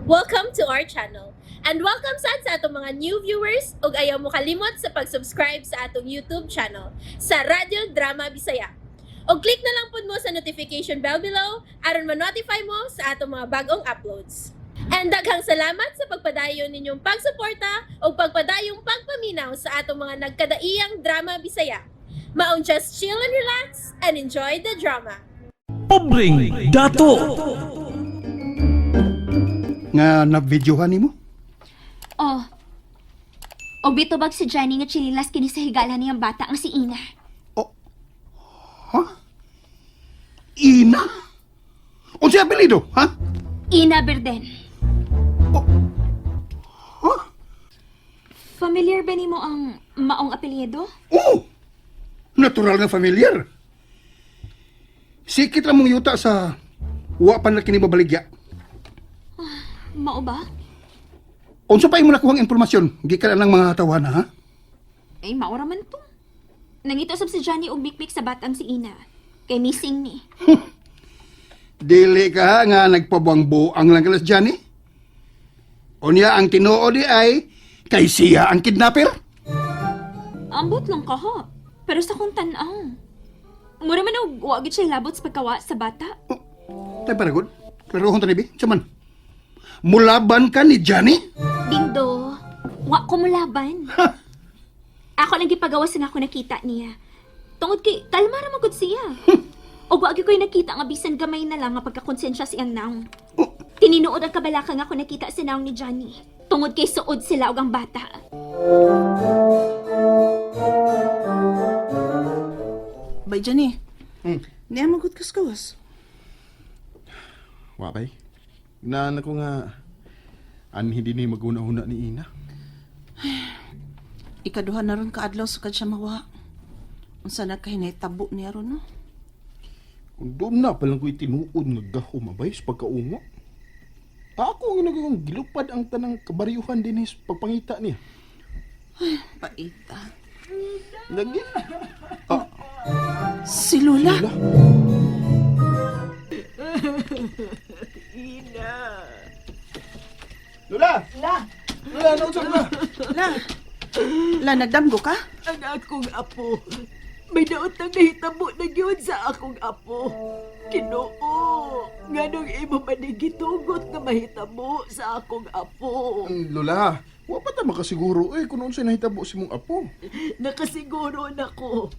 Welcome to our channel. And welcome sad sa atong mga new viewers ug ayaw mo kalimot sa pag-subscribe sa atong YouTube channel sa Radyo Drama Bisaya. Og click na lang pud mo sa notification bell below aron ma-notify mo sa atong mga bagong uploads. And daghang salamat sa pagpadayon ninyong pagsuporta ug pagpadayong pagpaminaw sa atong mga nagkadaiyang drama Bisaya. Maong just chill and relax and enjoy the drama. Pobreng Dato. Nga na-videohan nimo? Oh. Og bitubag si Johnny nga chinilas kini sa higala niyang bata ang si Ina. Oh. Ha? Ina? Unsa apelyido, ha? Ina Berden. Oh. Ha? Familiar ba nimo ang maong apelyido? Oh! Natural nga familiar. Sikit ra mong yuta sa wa pa na kini mabaligya. Mao ba? Unsa pa imo nakuhang impormasyon gikan anang mga tawana, ha? Ay, mao ra man to. Nangita sab si Johnny og bikbik sa batang si Ina. Kay missing ni. Dili ka nga nagpabuang-buang lang kalas Johnny. Unya ang tinuod di ay kay siya ang kidnapper. Ambot lang ka ha. Pero sa kong tan-aw. Mura man og wa gid siya labot sa pagkawa sa bata. Oh, tay paragod. Klarohon ta ni bi. Unsa man? Mulaban ka ni Johnny? Dindo, wa ko mulaban. Ako lang gipagawas nga ako nakita niya. Tungod kay kalma ra man gud siya. Og wa gyud ko'y nakita nga bisan gamay na lang nga pagkakonsensya siyang naong. Oh. Tininuod ang kabalaka nga ako nakita sa naong ni Johnny. Tungod kay suod sila og ang bata. Bay, Johnny. Niya magud kuskus. Wa bay. Naan ako nga an hindi ni maguna-una ni Ina. Ikaduha na ron kaadlaw sukad siya mawa. Unsa na kay nahitabo niya ron, no? Kung doon na palang ko'y tinuod nga gahom abay sa pagkaungo. Ako ang nagawang gilupad ang tanang kabaryuhan din sa pagpangita niya. Paita. Lagi. Ah, Si Lola. Lola. Lola! Lola! Lola, nausap na! La. La, nagdamgo ka? Ang akong apo. May daotang nahitabo na gyud sa akong apo. Kinoo, nganong imo man ni gitugot nga mahitabo sa akong apo. Lola, wa pa ta makasiguro eh kung unsay nahitabo si mong apo. Nakasiguro na ko.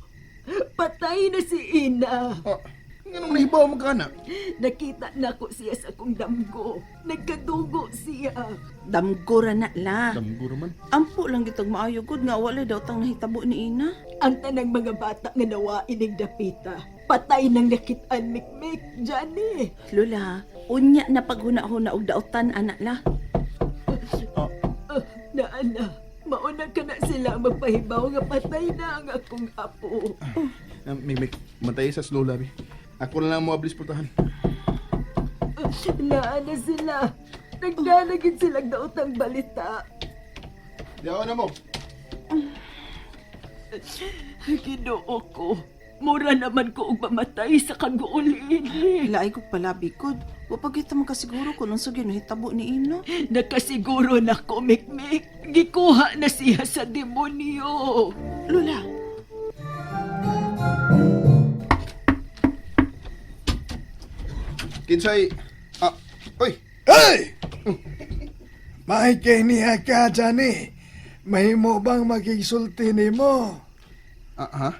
Patay na si Ina. Ah, nganong nahibaw mo ka na? Nakita na ko siya sa akong damgo. Nagkadugo siya. Damgo ra na, la. Damgo man. Ampo lang gitog maayo gud nga wala daw tang nahitabo ni Ina. Ang tanang mga bata nga nawain ng dapita. Patay nang nakitaan mikmik, Johnny. Lola, unya na paghuna-huna og daotan anak la. Ah, Naana, mauna ka na sila magpahibaw nga patay na ang akong apo. Ah, Mimik, mantay sa Lola bi. Ako na lang mo ablis pultahan. Naana sila. Nagdalagin silang daotang balita. Di ako na mo. Ginoo ko. Mura naman ko og mamatay sa kaguolin. La ay kog palabi gud. Wa pa gyud ta makasiguro kung unsa gyud nahitabo ni Ina. Nakasiguro na ko, Mikmik. Gikuha na siya sa demonyo. Lola, Kinsay, ah, oy, Hey! May kay niya ka, Johnny. Mahimo bang makigsulti nimo? Ah, ha?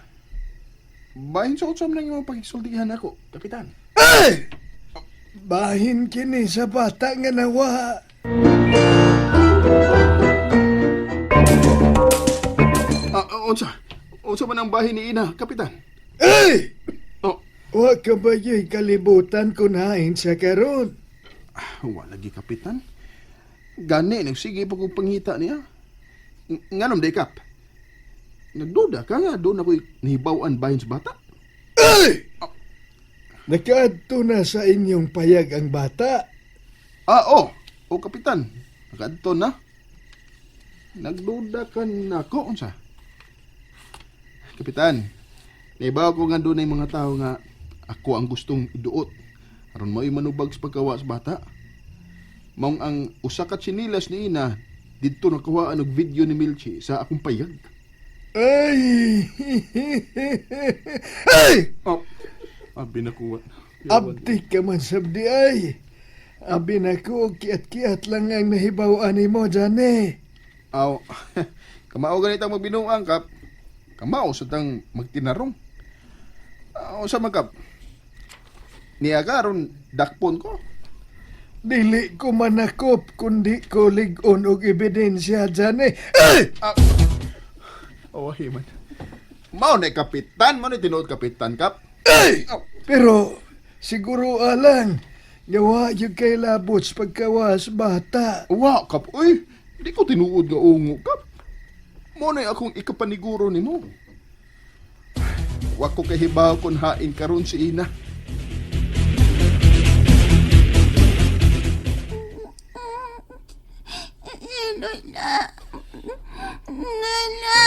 Bahin sa utsam lang yung pagkisultihan ako, kapitan. Hey! Bahin kini sa bata nga nawa. Ah, ah, unsa? Unsa man ang bahin ni Ina, kapitan? Hey! Oh, Wa ka ba yung kalibutan kung hain siya karon? wala lagi, kapitan. Gani, nagsige pa kong pangita niya. Nganom, day kap. Nagduda ka nga, doon ako'y nahibawan bahin sa bata. Hey! Nakaadto na sa inyong payag ang bata. Ah, oh! Oh, kapitan. Nakaadto na. Nagduda ka na ako, unsa? Kapitan, naibaw ko nga doon ay mga tao nga ako ang gustong iduot. Aron mo manubag sa pagkawa sa bata. Maong ang usa ka tsinilas ni Ina didto nakuhaan og video ni Milchi sa akong payag. Ay! Ay! Oh, abi nakuha. Abti ka man sabdi ay. Abi na ko, kiat-kiat lang ang nahibaw-an nimo, Johnny. Aw, kamao ganitang magbinuang kap. Kamao sa tang magtinarong. Aw, sa man kap. Niya karon dakpon ko. Dili ko manakop, kundi ko lig-on og ebidensya, Johnny. Ay! Oh, man. Mao na kapitan, mao na tinuod kapitan kap. Ay! Pero, siguro alang, gawa yung kay labots pagkawas bata. Wa kap, uy. Di ko tinuod nga ungo kap. Mao na akong ikapaniguro nimo. Wa ko kahibaw kun hain karon si Ina. Lola. Lola.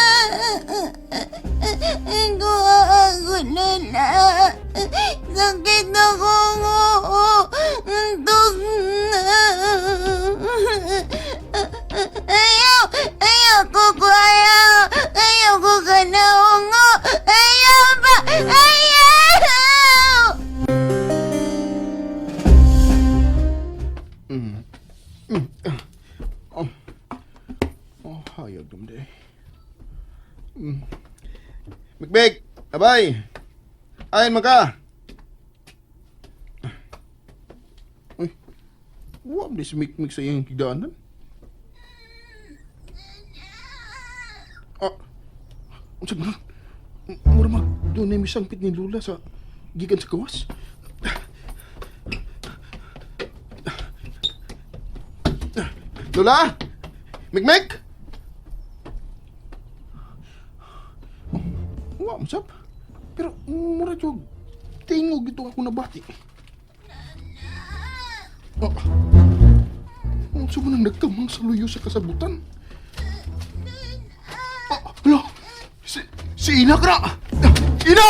Kuha ako, Lola. Sakit ako. Antok na. Ayaw! Ayaw ko ko! Ayaw! Ayaw ko ka na ungo! Ayaw ba? Ayaw! Oh, hayag dum day. Mm. Mikmik, abay. Ayon man ka. Uy. Wa man di si Mikmik sa iyang higdaanan. Ah. Unsa man? Mura mag doon na misangpit ni Lula sa gikan sa gawas. Lola! Mikmik! Wa, masap. Pero mura jud tingog ito ako nabati. Oh. Unsa man ang nagkamang sa luyo sa kasabutan? Ah, hala! Si Ina kra! Ina!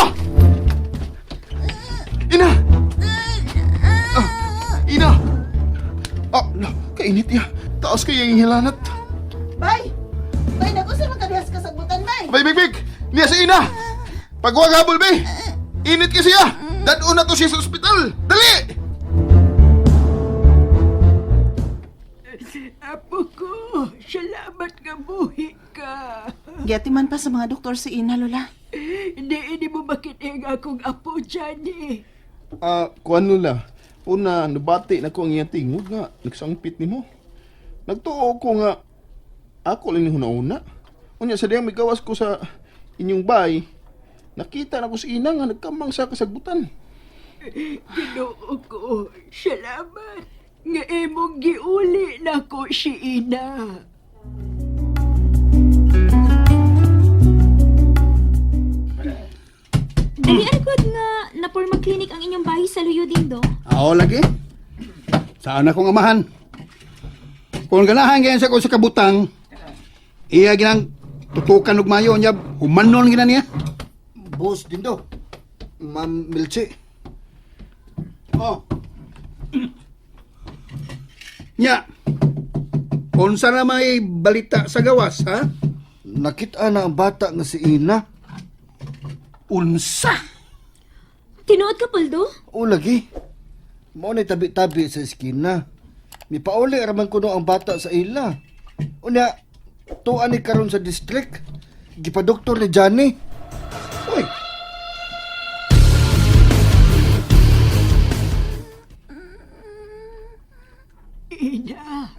Ina! Ah, Ina! Ah, la, kainit niya. Taas kay ang hilanat. Bay! Bay, nag-usa man ka diha sa kasagbutan, bay! Bay, big, big! Niya si Ina! Pagwag habol, bay! Init kasi siya! Dadun na to siya sa ospital! Dali! Apo ko, salamat nga buhi ka. Giatiman pa sa mga doktor si Ina, Lola. Hindi ini mo makinig akong apo, Johnny. Ah, kuan Lola. Una, nabati na ko ang iyang tingog nga. Nagsangpit nimo. Nagtuo ko nga ako lang ni huna-una. Unya sa diyang migawas ko sa inyong bay, nakita na ko si Ina nga nagkamang sa kasagbutan. Ginoo ko, salamat. Nga imong giuli na ko si Ina. Dali gud nga napurma clinic ang inyong bahay sa Luyo din do. Ako lagi. Saan akong amahan? Kung ganahan ganyan sa ko sa kabutang, iya ginang tutukan og mayo niya, humanon gina niya. Boss Dindo. Ma'am Milchi. Oh. Nya. Unsa na may balita sa gawas, ha? Nakita na ang bata nga si Ina. Unsa? Tinuod ka, Poldo? O lagi. Mao na tabi-tabi sa eskina. Mipauli raman kuno ang bata sa ila. Unya, tuan ni karon sa district. Gipadoktor ni Johnny. Uy. Ina,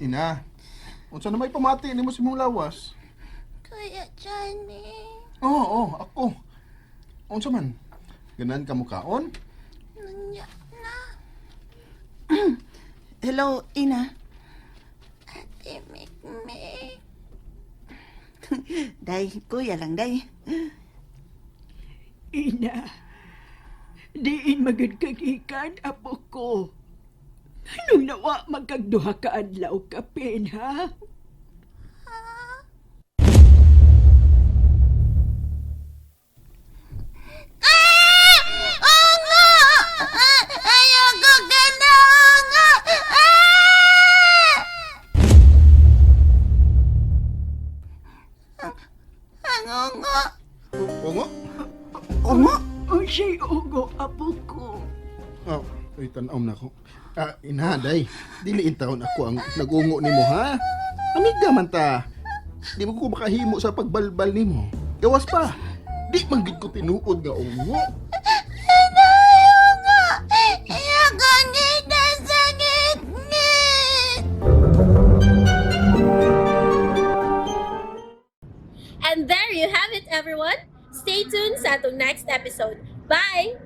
Ina, unsa na may pamati nimo sa imong lawas? Kuya Johnny. Oo, oh, ako. Unsa man? Ganan ka mo kaon? Nanya na. Hello, Ina. Ate Mikmik. Day, kuya lang, day. Ina. Diin magud kagikan, apo ko. Anong nawa magkagduha ka adlaw kapin, ha? Ah! Ungo! Ayoko ka na, ungo! Ah! apo ko. Oh, ay tan-aw na ko. Ah, ina, day. Dili intawon ako ang nagungo nimo, ha? Amiga man ta. Di mo ko makahimo sa pagbalbal nimo. Gawas pa. Di man gid ko tinuod nga ungo. Iya kang ginasakit ni. And there you have it, everyone. Stay tuned sa atong next episode. Bye!